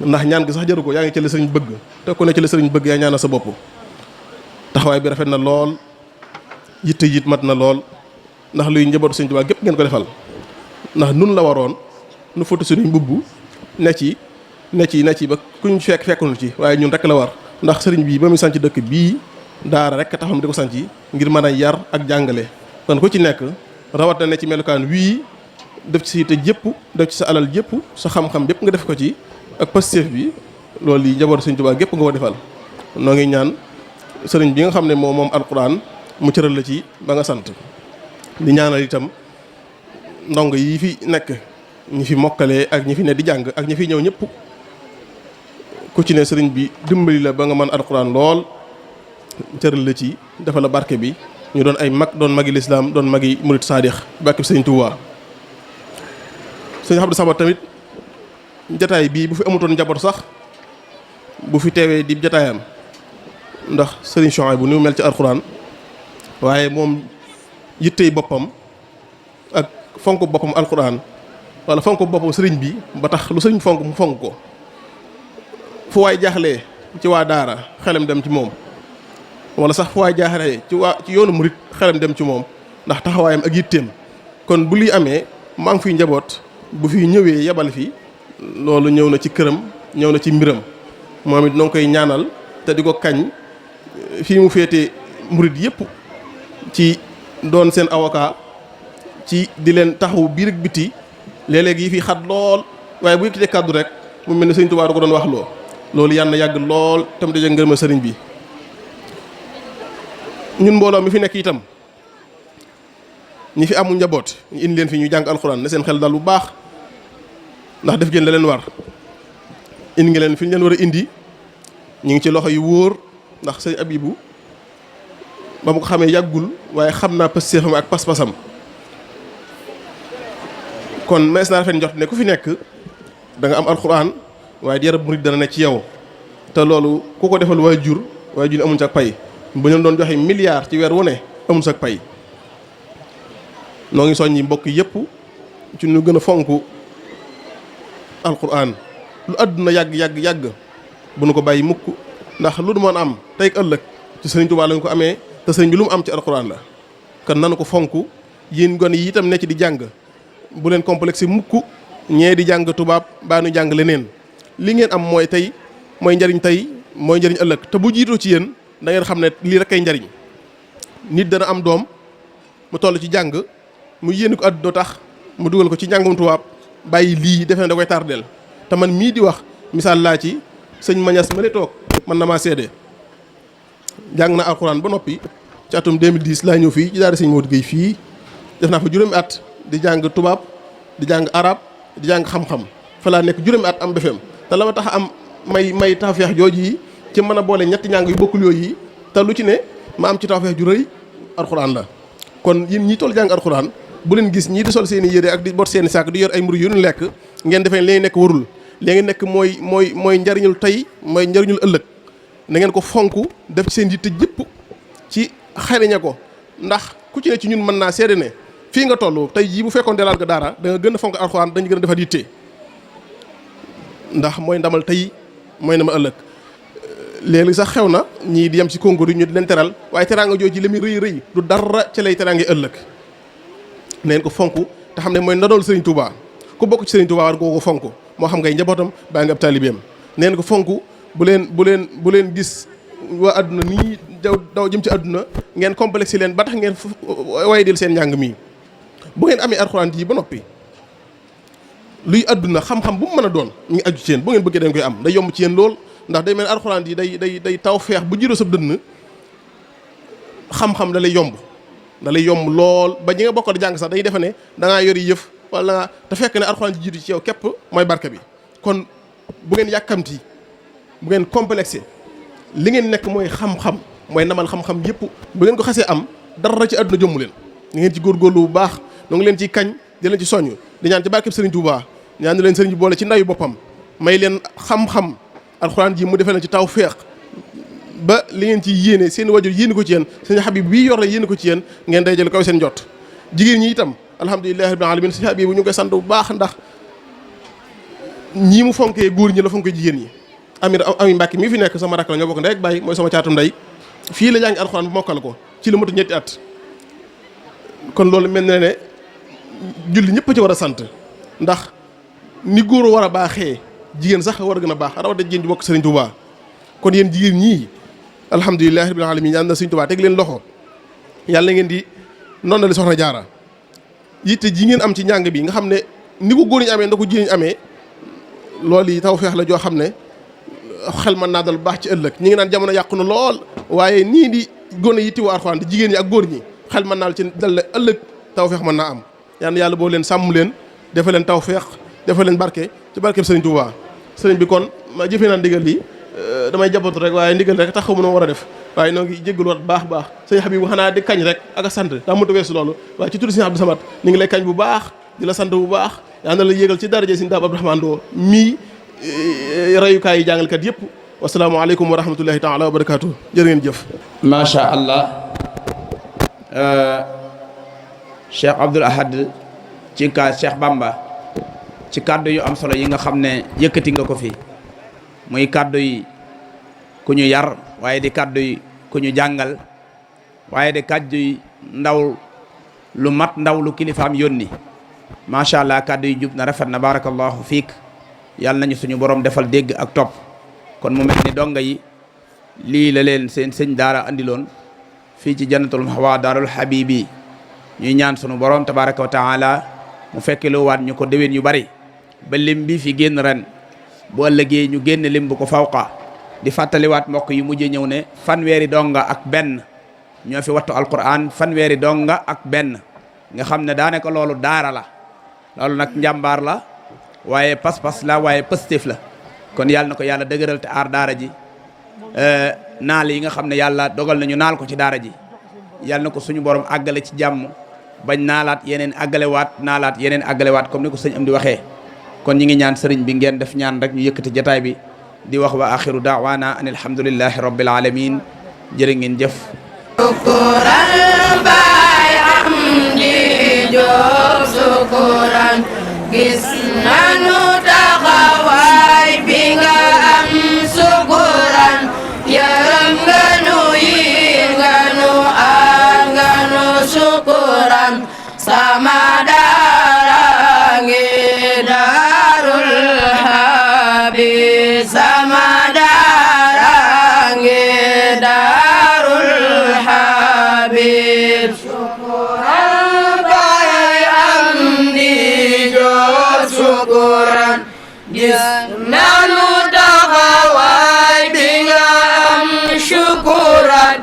ndax ñaan gi sax jaru ko yaa ngi ci la sëriñ bëgg te ku ne ci la sëriñ bëgg yaa ñaanal sa bopp taxawaay bi rafet na lool yitte yit mat na lool ndax luy njabootu sëñ Tuubaa gépp ngeen ko defal ndax nun la waroon nu foto suñuy mbubb ne ci ba kuñ fekkunu ci waaye ñun rek la war ndax sëriñ bii ba muy sanc dëkk bii daara rek taxam di ko sanc ngir mën a yar ak jàngale kon ku ci nekk rawat na ne ci melukaan wii def ci sa yitte jëpp def ci sa alal jëpp sa xam-xam yëpp nga def ko ci ak pastef bi loolu yi njabootu sëriñ Tuubaa gépp nga ko defal noo ngi ñaan sëriñ bi nga xam ne moom alquran mu cëral la ci ba nga sant di ñaanal itam ndongo yi fi nekk ñi fi mokkalee ak ñi fi ne di jàng ak ñi fi ñëw ñëpp ku ci ne sëriñ bi dimbali la ba nga mën alquran lool cëral la ci dafa la barke bi ñu doon ay mag doon magi lislaam doon magi murit saadix barke bi sëriñ Tuubaa sëriñ Abdou Samad tamit jataay bii bu fi amutoon njaboot sax bu fi teewee di jataayam ndax sëriñ Chouaïbou bu ni mu mel ci alquran waaye moom yittey boppam ak fonk boppam alquran wala fonk boppam sëriñ bi ba tax lu sëriñ fonk mu fonk ko fu waay jaaxlee ci waa daara xelam dem ci moom wala sax fu waay jaaxlee ci yoonu murit xelam dem ci moom ndax taxawaayam ak yitteem kon bu liy amee maa ngi fiy njaboot bu fi ñëwee yebal fi loolu ñëw na ci këram ñëw na ci mbiram moom it noo ngi koy ñaanal te di ko kañ fii mu féete murit yëpp ci doon seen avocat ci di leen taxaw biir ak biti léeg-léeg yi fi xat lool waaye bu yëkkatee kàddu rek mu mel ne sëriñ Tuubaa da ko doon wax loolu yàlla na yàgg lool tam daje ngërëma sëriñ bi ñun mbooloo mi fi nekk itam ñi fi amul njaboot ñu indi leen fi ñu jàng alxuraan ne seen xel dal bu baax ndax def ngeen la leen war indi nga leen fi ñu leen war a indi ñu ngi ci loxo yu wóor ndax sëñ Abibu ba mu ko xamee yàggul waaye xam naa pëstéefam ak pas-pasam kon mees naa rafet njort ne ku fi nekk da nga am alxuraan waaye yarab murid dana ne ci yow te loolu ku ko defal waajur ni amuñ sa pay bu ñu doon joxe milliards ci weer wu ne amuñ sa pay. noo ngi soññi mbokk yëpp ci ñu gën a fonk alxuraan lu àdduna yàgg bu nu ko bàyyi mukk ndax lu du mën am tey ak ëllëg ci Sëriñ Tuubaa lañ ko amee te sëriñ bi lu mu am ci alxuraan la kon nanu ko fonk yéen gone yi itam ne ci di jàng bu leen complexe mukk ñee di jàng tubaab baa nu jàng leneen li ngeen am mooy tey mooy njariñ tey mooy njariñ ëllëg te bu jiitoo ci yéen da ngeen xam ne lii rek kay njariñ nit dana am doom mu toll ci jàng mu yéene ko àdduna tax mu dugal ko ci njàngum tubaab bàyyi lii defe ne da koy tardeel te man mii di wax misaal laa ci sëñ Mañas ma ne toog man na maa seede jàng na alxuraan ba noppi ci atum 2010 laa ñëw fii ci daara sëñ Modou Gueye fii def naa fa juróomi at di jàng tubaab di jàng arab di jàng xam-xam fa laa nekk juróomi at am BFEM te la ma tax am may tawfeex jooju yi ci mën a boole ñetti njàng yu bokkul yooyu yi te lu ci ne ma am ci tawfeex ju rëy alxuraan la kon yéen ñi toll jàng alxuraan bu leen gis ñii di sol seen i yére ak di bot seen i saak di yor ay mburu yu ñu lekk ngeen defee li ngeen nekk warul li ngeen nekk mooy njariñul tey mooy njariñul ëllëg na ngeen ko fonk def ci seen yitte jëpp ci xariña ko ndax ku ci ne ci ñun mën naa seede ne fii nga toll tey jii bu fekkoon delaal nga daara da nga gën a fonk alxuraan dañu gën a defar yitte ndax mooy ndamal tey mooy ndamal ëllëg léegi sax xew na ñii di yem ci concours yi ñu di leen teral waaye teraanga jooju li muy rëy du dara ca lay teraange ëllëg neen ko fonk te xam ne mooy ndonool Serigne Touba ku bokk ci Serigne Touba war nga ko fonk moo xam ngay njabootam baa nga ab taalibeem neen ko fonk bu leen gis waa àdduna nii daw jëm ci àdduna ngeen complexe leen ba tax ngeen waaye del seen njàng mii bu ngeen amee alxuraan yi ba noppi luy àdduna xam-xam bu mu mën a doon ñu ngi aju ci yéen bu ngeen bëggee dañ koy am day yomb ci yéen lool ndax day mel alxuraan yi day taw feex bu jiro sab dënn xam-xam da lay yomb lool ba ñi nga bokk di jàng sax dañuy defe ne da ngaa yori yëf wala te fekk ne alxuraan ji jiitu ci yow képp mooy barke bi kon bu ngeen yàkkamti bu ngeen complexé li ngeen nekk mooy xam-xam mooy namal xam-xam yëpp bu ngeen ko xasee am dara ci àdduna jommu leen ni ngeen ci góorgóorlu bu baax noo ngi leen ciy kañ di leen ci soññ di ñaan ci barkeb Serigne Touba ñaan leen Serigne bi boole ci ndayu boppam may leen xam-xam alxuraan ji mu defee leen ci taw feex ba li ngeen ci yéene seen wajur yéene ko ci yéen sëñ Habib bii yor la yéene ko ci yéen ngeen day jël kaw seen jot jigéen ñi itam alhamdulilahi rabbil alamin sëñ Habib bu ñu ngi koy sant bu baax ndax ñii mu fonkee góor ñi la fonkee jigéen ñi ami Mbàkke mii fi nekk sama rakk la ñoo bokk ndey ak baay mooy sama caatum ndey fii la jàngi alxuraan bu mokkal ko ci lu matu ñetti at kon loolu mel na ne julli ñëpp ci war a sant ndax ni góor war a baaxee jigéen sax war a gën a baax rawat jigéen ji bokk Serigne Touba kon yéen jigéen ñii alhamdulilahi rabbil alamin ñaan na Serigne Touba teg leen loxo yàlla ngeen di noonu la soxna jaara yitte ji ngeen am ci njàng bi nga xam ne ni ko góor ñi amee nda ko jigéen ñi amee loolu yi taw feex la joo xam ne xel mën naa dal baax ci ëllëg ñi ngi naan jamono yàqu na lool waaye nii di gone yi tiwu Alxuraan di jigéen ñi ak góor ñi xel mën naa ci dal ëllëg taw feex mën naa am yàlla boo leen sàmm leen defa leen taw feex defa leen barke ci barkeb Serigne Touba sëriñ bi kon ma jëfee naa ndigal li damay jabatu rek waaye ndigal rek tax xamu na war a def waaye noo ngi jéggalu wat baax sëñ Habib bu xanaa di kañ rek ak a sant daa mënta weesu loolu waaye ci turu sëñ Abdou Samad ñu ngi lay kañ bu baax di la sant bu baax yaa na la yéegal ci daraje sëñ Daam Abdourahmane Lo mii rayukaay yi jàngalkat yëpp wasalaamaaleykum wa rahmatullahi taala wa barakaatu jërë ngeen jëf macha allah Cheikh Abdoul Ahad ci ka Cheikh Bamba ci kàddu yu am solo yi nga xam ne yëkkati nga ko fi muy kàddu yi ku ñu yar waaye di kàddu yi ku ñu jàngal waaye di kàddu yi ndaw lu mat ndaw lu kilifaam yónni macha allah kàddu yi jub na rafet na barakallahu fiik yàlla nañu suñu borom defal dégg ak topp kon mu mel ni donga yi lii la leen seen sëñ daara andiloon fii ci jannatul mahwa daarul habibi ñuy ñaan sunu borom tabaraka wa taala mu fekke loo waat ñu ko déwén yu bari ba lim bi fi génn ren bu ëllëgee ñu génn lim bu ko fawqa di fàttaliwaat mbokk yi mujjee ñëw ne fanweeri donga ak benn ñoo fi wattu alquran fanweeri donga ak benn nga xam ne daanaka loolu daara la loolu nag njàmbaar la waaye pas-pas la waaye pëstéef la kon yàlla na ko yàlla dëgëral te aar daara ji naal yi nga xam ne yàlla dogal nañu naal ko ci daara ji yàlla na ko suñu borom àggale ci jàmm bañ naalaat yeneen àggalewaat comme ni ko sëñ am di waxee kon ñi ngi ñaan sëriñ bi ngeen def ñaan rek ñu yëkkati jataay bi di wax wa axiru daawaana an alhamdulillahi rabbil alamin jërë ngeen jëf sukuran baay am di jóg sukuran gis nanu taxawaay bi nga am sukuran yërëm nga nu yiir nga nu aar nga nu sukuran sama daara ngi daarul habib sama daara ngi daarul habib sukuran baay am di jóg sukuran gis nanu taxawaay bi nga am sukuran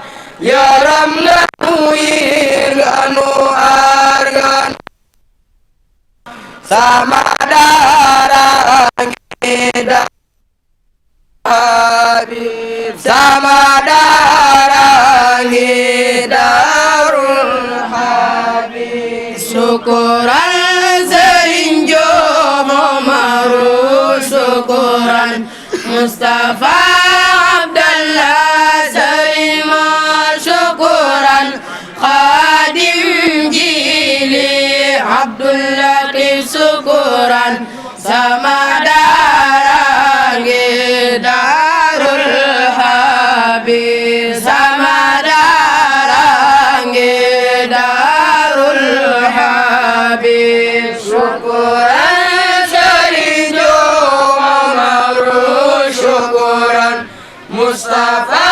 yaram nga nu yiir nga nu aar nga sama daara ngi daarul habib sama daara ngi daarul habib sukuran Sëriñ Joob Omaru sukuran Mustafa Abdallah Sëriñ Mor sukuran Xaadim Jili Abdul Latif sukuran sama daara ngi daarul habib sama daara ngi daarul habib sukuran Sëriñ Joob Omaru sukuran Mustafa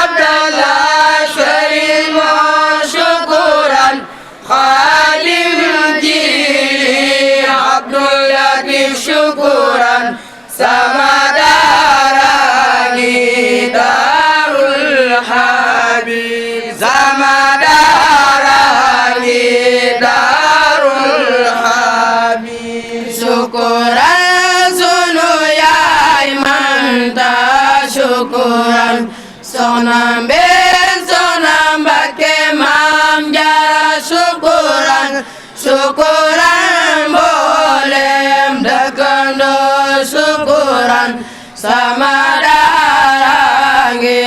Abdallah Sëriñ Mor sukuran Xaadim Jili Abdul Latif sukuran sama daara ngi daarul habib sama daara ngi daarul habib sukuran sunu yaay Manta sukuran soxna Mbeen soxna Mbakke Maam Jaara sukuran sukuran mboolem dëkkandoo sukuran sama daara ngi